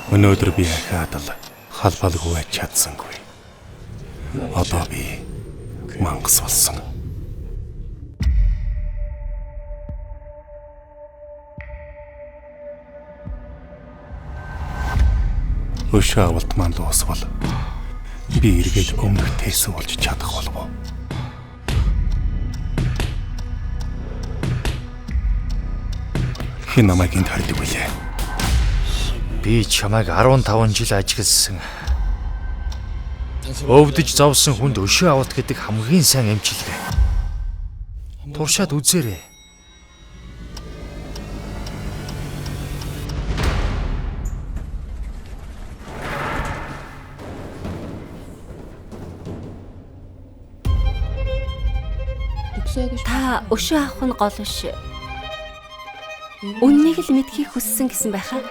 Өнөөдөр би ахиад л халбалгүй байж чадсангүй. Одоо би мангас болсон. Өшөө авалт маань дуусвал би эргээд өмнөх тэсэн болж чадах болов уу? Хэн намайг энд хардаг вүлээ? Би чамайг 15 жил ажигласан. Өвдөж зовсон хүнд өшөө авалт гэдэг хамгийн сайн эмчилгээ. Туршаад үзээрэй. Та өшөө авах нь гол биш. Үннийг л мэдхийг хүссэн гэсэн байхаа.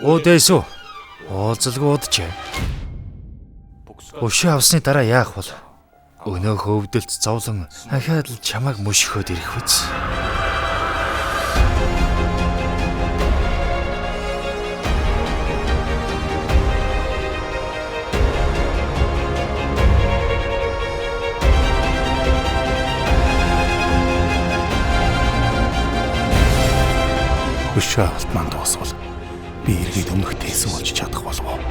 Оо дээсүү. Уулзалгүй уджээ. Өшөө авсны дараа яах вэ? Өнөөх өвдөлт зовлон ахиад л чамайг мөшгөхөд ирэх биз. Өшөө авалт маань дуусвал би эргээд өмнөх тэсэн болж чадах болов уу?